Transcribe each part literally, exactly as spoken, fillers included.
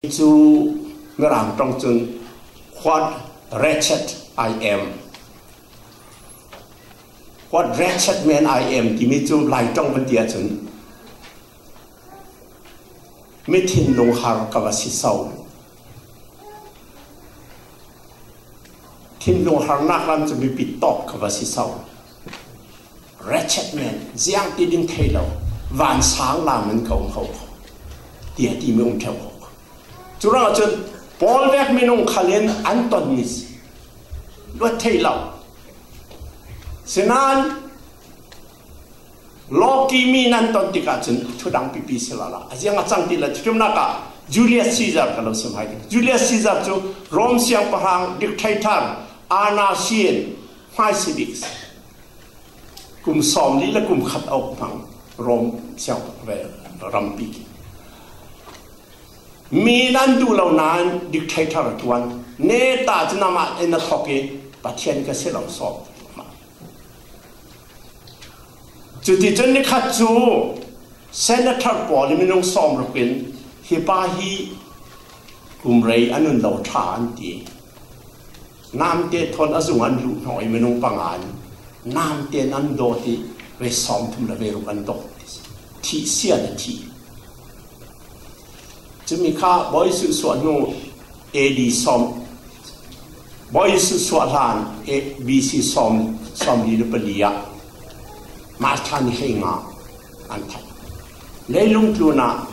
Cu Mirang ṭong cun, "What wretched I am. What wretched man I am," timi cu Lai ṭong kan ti ahcun, "Mi thinlung har ka va si so. Thinlung harnak lam cu mipi tawk ka va si so. Wretched man, ziang ti ding thei lo, vansang lam in ka um ho kho," tiah timi um ṭheo kho. Cu ruangah cun Paul vek minung khal in an tonmi si, luat thei lo. Sinain lawki mi nan ton tikah cun thudang pipi si lala. A ziang a cang ti le, thuṭhimnak ah Julius Caesar ka lo sim hai. Julius Caesar cu Rome siangpahrang, dictator, anarchian, hmaisabik si. Kum sawmli le kum khat a uk hmang Rome siang rampi. Mi nan duh lo nain dictator a ṭuan. Neta cun amah in a thawk i, "Pathian ka si lo," sawm. Cuticun nikhat cu senator pawl i minung sawm ruk in, "Hi pa hi kum rei a nun lo ṭha," an ti. Namte thawn a zung an luh hnawh i minung panga in namte in an dawt i, ve sawmthum le ve ruk an dawt. Thih sian a thih. Cumi kha Bawi Jesuh suah hnu A D sawm, Bawi Jesuh suah hlan, eh, B C sawm, sawmli le pali ah March ni hleinga an thah. Leilung tlun ah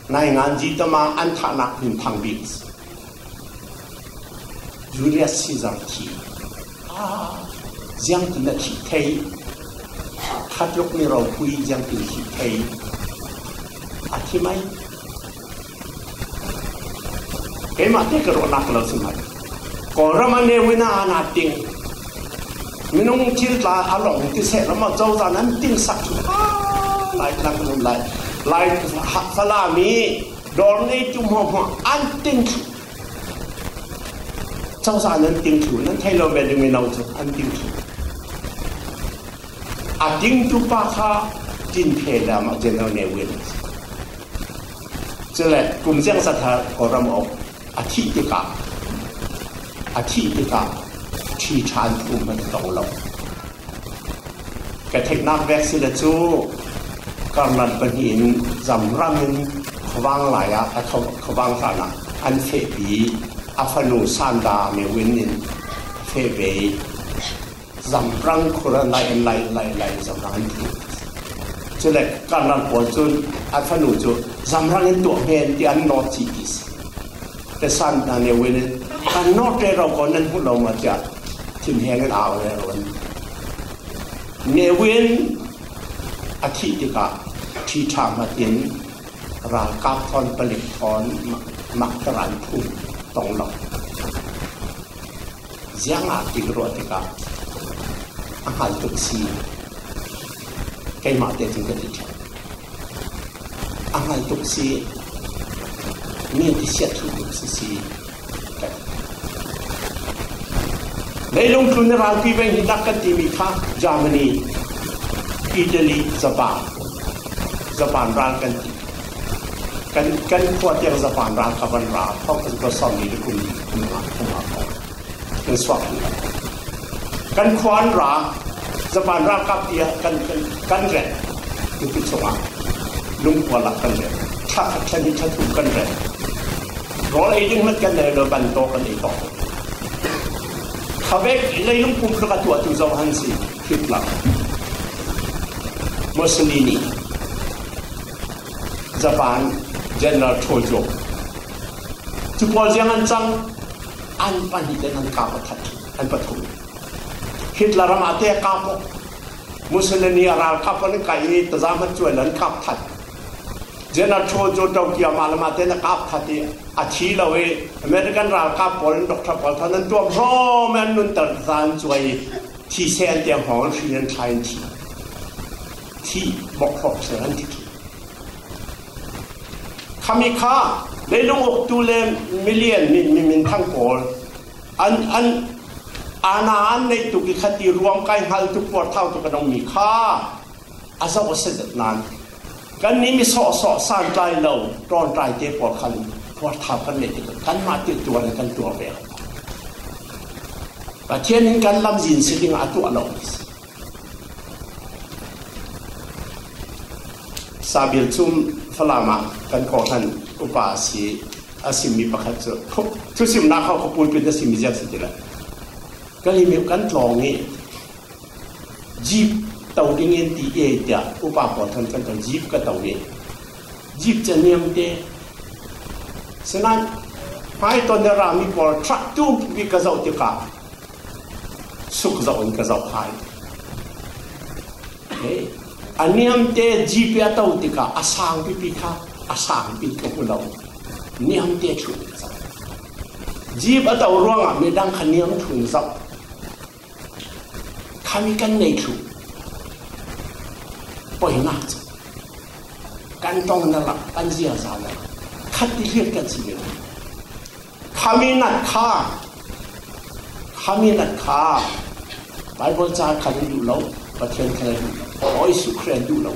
naingan zitama an thahnak hminthang bik Julius Caesar thi. Ah, ziangtin a thih thei? Khatluk mi ropui ziangtin thih thei? A thi mai. Keimah te ka ruahnak lo si mai. Kawlram a neu in a, an a ting. Minung thil tla a lawng ti seh lam ah cozah nan ting sak cu. Ah, Lai tlang kan um lai. Lai ha-, Falam i dawr ngeitu hmuahhmuah an ting thlu. Cozah nan ting thlu, nan thei lo ve ding mino cu an ting thlu. A tingtu pa kha Tin Phe le amah General Ne Win. Cule kum ziangzat ha Kawlram a um, a thih tikah, a thih tikah ṭhi ṭhan thum hmanh a tong lo. Ka theihnak vek si le cu, Karnal pahnih in zamrang in khuavang lai ah, a khuavang hlan ah an fehpi. A fanu Sanda Ne Win in a feh ve i, zamrang khur an lai, an lai, lai, lai, zamrang an tuah. Cule Karnal pawl cun a fanu cu, "Zamrang in tuah hmanh," ti an nawt cih ti si. Te Sanda Ne Win in, "Kan nawt rero ko, nan hmuh lo maw?" tiah thinheng in au rero an. Ne Win a thih tikah ṭhi ṭha hmat in ralkap thawn palik thawn mak, mak taran phun tong lo. Ziangah ti ka ruah tikah a hngal tuk si. Keimah te cun ka ti ṭheo. A hngal tuk si. Mi ti siat thluh tuk si si. Leilung tlun i ralpi veng hinak kan timi kha Germany, Italy, Japan. Japan ral kan ti. Kan, kan khua tiang Japan ral kha van ra. Thawk kan kua sawm ni kum, kum nga, kum nga, kan suak. Kan khua an ra, Japan ralkap tiah kan, kan, kan ret. Tupi chungah lungkua lak kan ret. Thla khat ṭhen hi thla thum kan ret. Rawl ei ding hmanh kan nei lo, ban tawk kan ei tawk. Khavek leilung pumhluk a tuahtu Johan si, Hitler, Mussolini, Japan General Tojo. Cu pawl ziang an cang, an pahnih tein an kap a that, an pathum. Hitler amah te a kap awk. Mussolini a ralkap an kai i, taza hmat cuai le an kap that. General Tojo Tokyo amah le amah te an kap that i, a thi lo i, American ralkap pawl in, doctor pawl thawn an tuam hrawm i, an nunter zan cuai i, thi seh an tiang hrawng an hrin an thlai an thi. Thi bawk hrawk seh an thi. Khami kha leilung uktu le milian mi, mi minthang pawl an, an, ana an neih tuk i kha ti ruam kai hngal tuk, puarthau tuk a dongmi kha a zoh a si zet nain kannih mi sawhsawh santlai lo ṭawnṭai te pawl khan Puarthau kan neih tikah kanmah tirhtuah in kan tuah ve. Pathian in kan lamzin si dingah a tuah lo. Sabil Chum Falam ah kan kawhhran upa si a simmi pakhat cu, thusimnak kha khuapulpi in a simmi ziak si ti lai. Kan limeuh kan tlawng i jeep to ding in ti e tiah upa pawl khan kan to, jeep ka to i jeep cu niamte. Sinain hmaitonh in rami pawl truck tu pi ka zoh tikah suk zoh in ka zoh hai. Hei, a niamte jeep i a to tikah a sang pipi kha a sang pi ka hmu lo. Niamte thluh in ka zoh. Jeep a to ruangah midang kha niam thluh in zoh. Khami kan nei thluh. Poinak cu kan tong na lak, kan ziaza na lak, khat ti hlir kan si ve. Khami nat kha, khami nat kha Baibal ca khan duh lo, Pathian khan duh lo, Bawi Jesuh Khrih duh lo.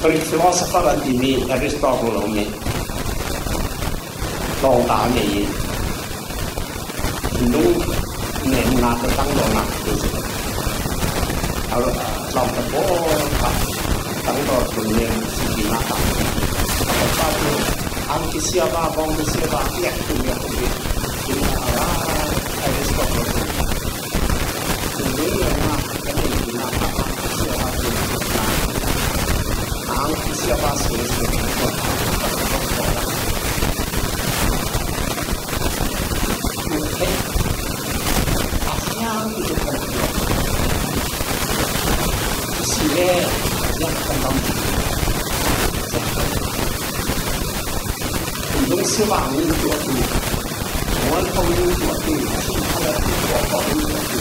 Greek philosopher an timi Aristotle a um i, tlawngta a nei i, lungnemnak le tangdawhnak te cu a tlawngta pawl kha tangdawh lungnem si ti nak ah a pa cu ang kisiava, bawng kisiava, piak tu piak tu in a ra Aristotle Lungsim ah mi tuahtu, mualpho mi tuahtu, thingkhalatu tuahpho mi tuahtu.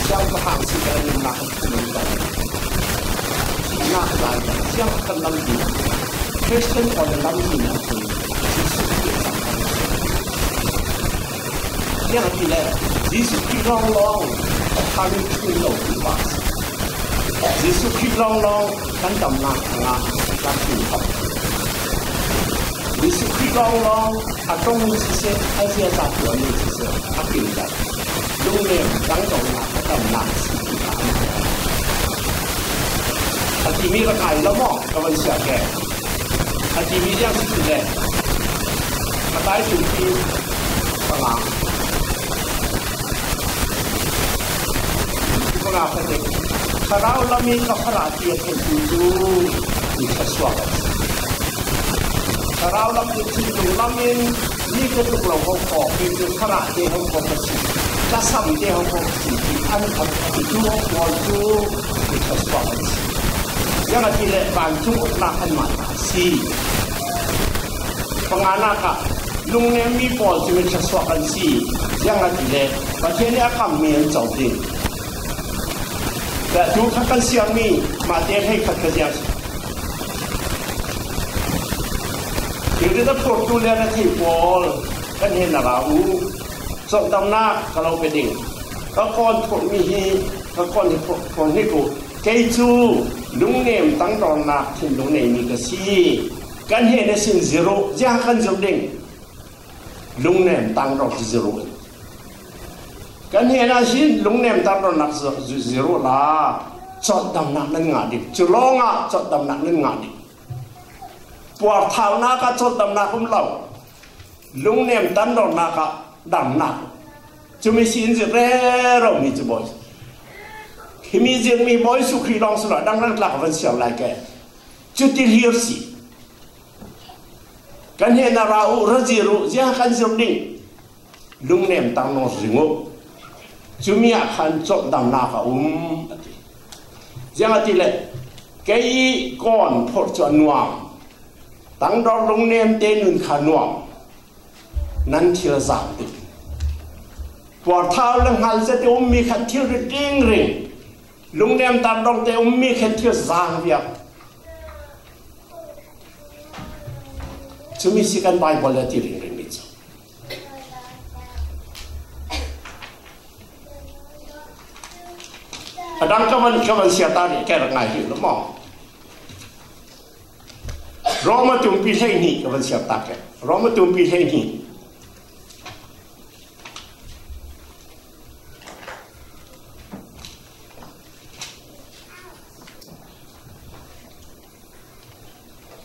Siangpahrang si kan nunnak a thunun kan. Thihnak lai kan siang kan lam ding. Christian pawl lam ding a thun. Jesuh Khrih lam kan. Ziangahtile Jesuh Khrih lawnglawng a than thun lo tu pa si. Jesuh Khrih lawnglawng kan damnak a ngah kan thin khawh. Jesuh Khrih lawnglawng a ṭong in siseh, a ziaza tuah in siseh, a kimter. Lungnem, tangdawhnak, a damnak si ti kha a timi rak ngai lo maw? Ka van siah ke. A timi ziang si ti le. Matai sunpi panga. Panga kha te. Thlarau lam in ka farah ti a theihtu cu mi thluasuak a si. Thlarau lam in thinlung lam in mi ka tluk lo ho khawh, mi cu farah te ho khawh ka si, ka sam te ho khawh ka si ti an, an, an tu ho pawl cu mi thluasuak a si. Ziangahtile vancung uknak anmah ta a si. Panganak ah lungnemmi pawl cu mi thluasuak an si. Ziangahtile Pathian nih a kammi an co ding. Dah tu kha kan siangmi Mate hleikhat ka ziang. Thil rit a phurtu le rethei pawl kan hnenah ra u. Cawtdamnak ka lo pe ding. Ka kawn phurhmi hi, ka kawn hi phurh, phurh hnik u. Kei cu lungnem tangdawlnak thinlung neimi ka si. Kan hnen ihsin zir u, ziah kan zir ding. Lungnem tangdawl zir u. Kan hnen ihsin lungnem tangdawlnak zir, zir u la, cawtdamnak nan ngah ding. Cu lawngah cawtdamnak nan ngah ding. Puarthaunak ah cawtdamnak um lo. Lungnem tangdawlnak ah damnak. Cumi si in zir rero mi cu Bawi. Himi zirmi Bawi Jesuh Khrih lawng si lo, dang dang tlak a van siar lai ke. Cuti hlir si. Kan hnenah ra u, ra zir u, ziah kan zir ding. Lungnem tangdawlnak zir u. Cumi ah khan cawtdamnak a um, a ti. Ziangahtile kei i kawn phurh cu a nuam. Tangdawl lungnem te nun kha nuam. Nan thil zaang ding. Puarthau le hngal zet i ummi khan thil rit ringring. Lungnem tangdawlnak te ummi khan thil zaang viak. Cumi si kan Baibal le ti ringring mi cu. A dang ka van, ka van siar ta le, ka rak ngai hi lo maw. Roma tumpi hleihnih ka van siar ta ke. Roma tumpi hleihnih.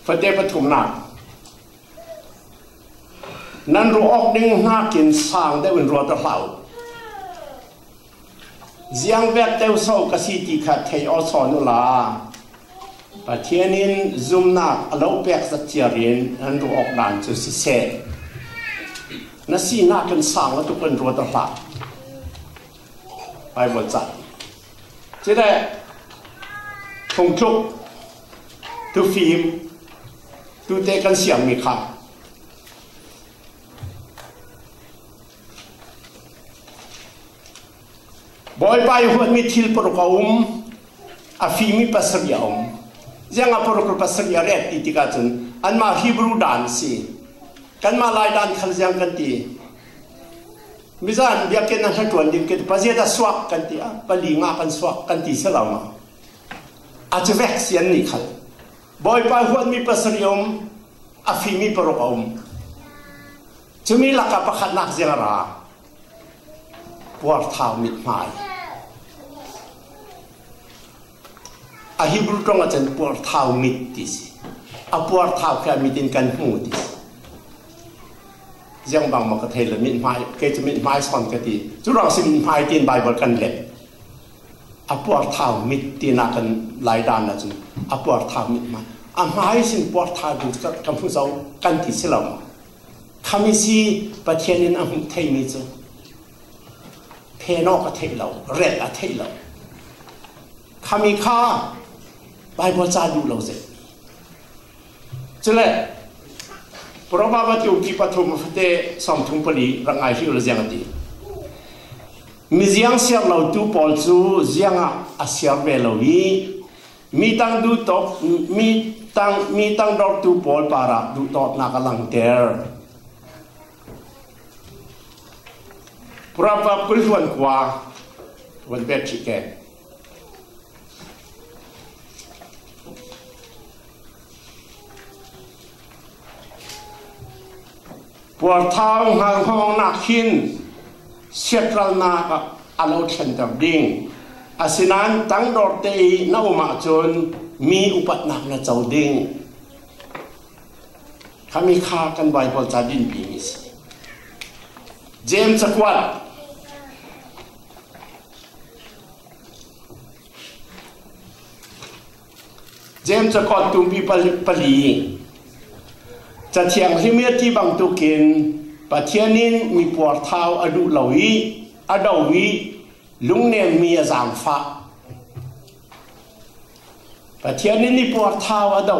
Fate pathumnak. Nan ruah awk ding hnakin sang deuh in ruat aw hlah uh. Ziang vek teuso ka si ti khat thei aw sawn uhla, Pathian in zumnak a lo pek zat ciar in nan ruah awk dan cu siseh, na sinak in sang a tuk in ruat aw hlah. Baibal ca. Cule phungthluk, tufim, tute kan siammi kha. Bawipa i huatmi thil paruk a um, a fimi pasarih a um. Ziangah paruk le pasarih a ret ti tikah cun anmah Hebrew dan si. Kanmah lai dan khal ziang kan ti. Mizan biakinn a hnaṭuan ding kan ti, pazia dah suak kan ti, a pali nga kan suak kan ti si lo maw. A cu vek si annih khal. Bawipa huatmi pasarih a um, a fimi paruk a um. Cumi lakah pakhatnak ziang a ra? Puarthau mithmai. A Hebrew ṭong ah cun puarthau mit ti si. A puarthau khi a mit in kan hmu ti si. Ziang bangmah ka thei lo, mithmai, kei cu mithmai sawn ka ti. Cu ruang si mithmai tiin Baibal kan let. A puarthau mit tinak kan lai dan ahcun a puarthau mithmai. A hmai sin puarthau ding cu ka, ka hmu zo kan ti si lo maw? Khami si Pathian in a hmuh theimi cu phen awk a theih lo, relh a theih lo. Khami kha Baibal ca duh lo zet. Cule Proverbs a tumpi pathum a fate sawmthum pali rak ngai hrih uh le ziang a ti. Mi ziang siar lotu pawl cu ziangah a siar ve lo i, mi tang duhtawk, mi tang, mi tang dortu pawl parah duhtawknak a langter. Proverbs kul hluan kua, van pek ṭhih ke. Puarthau hngalhawngnak hin siatralnak ah a lo thlenter ding, asinain tangdawrte i na um ahcun mi upatnak na co ding. Khami kha kan Baibal ca dinpimi si. James cakuat. James cakuat tumpi pali, pali. Ca thianghlim i a ti bangtukin Pathian in mi puarthau a duh lo i a do i lungnemmi a zaangfah. Pathian in mi puarthau a do,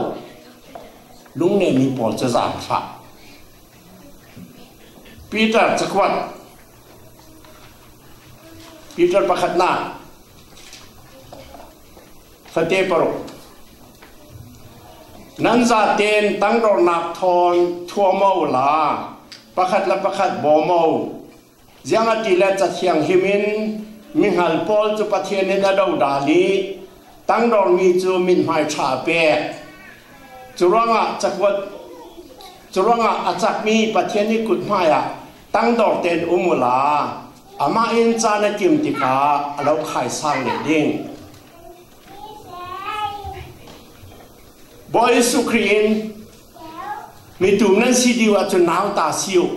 lungnemmi pawl cu zaangfah. Peter cakuat, Peter pakhatnak, fate paruk. Nan zaten tangdornak thawn thuam aw uhla, pakhat le pakhat bawm aw uh. Ziangahtile Ca Thianghlim in, mihngal pawl cu Pathian in a dodal i tangdormi cu mithmai ṭha a pek. Curuangah cakuat, curuangah a cakmi Pathian i kut hmaiah tangdor tein um uhla, amah in caan a kim tikah a lo khaisang leh ding. Bawi Jesuh Khrih in, "Mi tum nan si dih ahcun nauta si uh.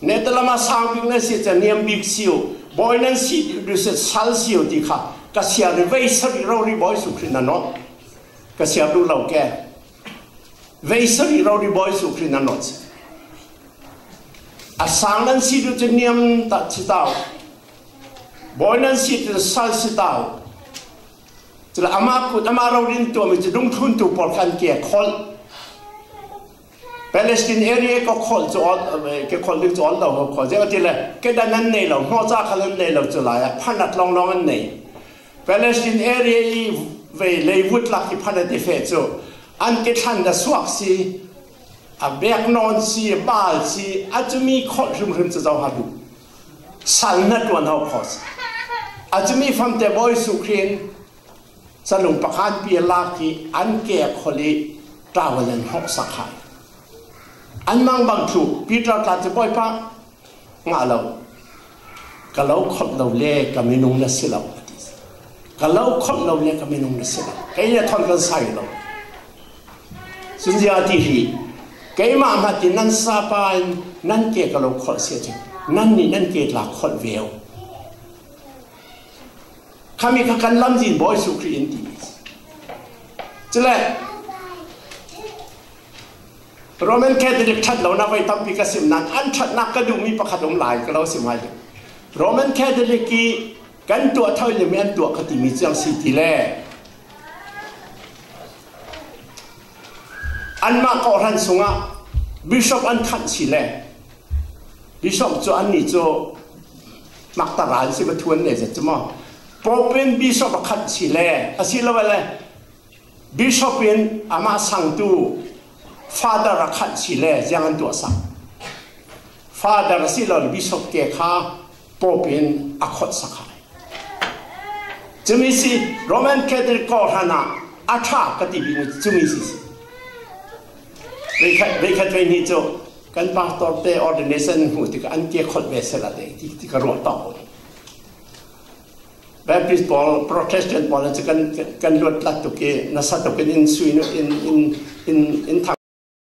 Netalam ah sang bik nan si ahcun niam bik si uh. Bawi nan si dih ahcun sal si uh," ti kha ka siar i, vei sarih rori Bawi Jesuh Khrih na nawt. Ka siar duh lo ke. Vei sarih rori Bawi Jesuh Khrih na nawt si. A sang nan si dih ahcun niam ta si ta uh. Bawi nan si dih ahcun sal si ta uh. Cule amah kut, amah rori in tuahmi cu dungthluntu pawl kha an ke kholh. Palestine area ka kholh cu awl, ke kholh ding cu awl lo ho kho. Ziangahtile kedan an nei lo, hnawhca khal an nei lo, cu lai ah phanat lawnglawng an nei. Palestine area i vei leivut lak i phanat i feh cu an ke thlan a suak si, a bek nawn si, a bal si, a cumi kholh hrimhrim cu zo ha duh. Sal hnaṭuan ho kho si. A cumi famte Bawi Jesuh Khrih in calung pakhanpi a lak i an ke a kholh i tawlen hawhsak hai. An mangbang thluh Peter tla cu, Bawipa, ngah lo, ka lo kholh lo le ka minung na si lo, a ti. Ka lo kholh lo le ka minung na si lo. Kei le thawn kan sai lo. Cun ziah a ti hi, keimah hmanh in nan sapa in nan ke ka lo kholh si ahcun, nannih nan ke tla kholh ve u. Khami kha kan lamzin Bawi Jesuh Khrih in timi. Cule Roman Catholic ṭhat lonak vei tampi ka sim nain an ṭhatnak ka duhmi pakhat um lai ka lo sim hai. Roman Catholic i kan tuah tho le mi an tuah ka timi cu ziang si ti le, anmah kawhhran sungah bishop an khanh si le, bishop cu annih cu makta ral si, va thu an nei zet cu maw? Pope in bishop a khanh si le, a si lo le, bishop in amah sangtu father a khanh si le, ziang an tuah sak? Father a si lo le, bishop ke kha pope in a kholhsak hai. Cumi si, Roman Catholic kawhhran ah a ṭha ka ti bikmi cumi si si. Veikhat, veikhat veihnih cu kan pastor te ordination hmuh tikah an ke kholh ve sehla te ti, ti ka ruah tawk. Baptist pawl, Protestant pawl cu kan, kan luat tlat tuk i, nasa tuk in, in sui, in, in, in, in thang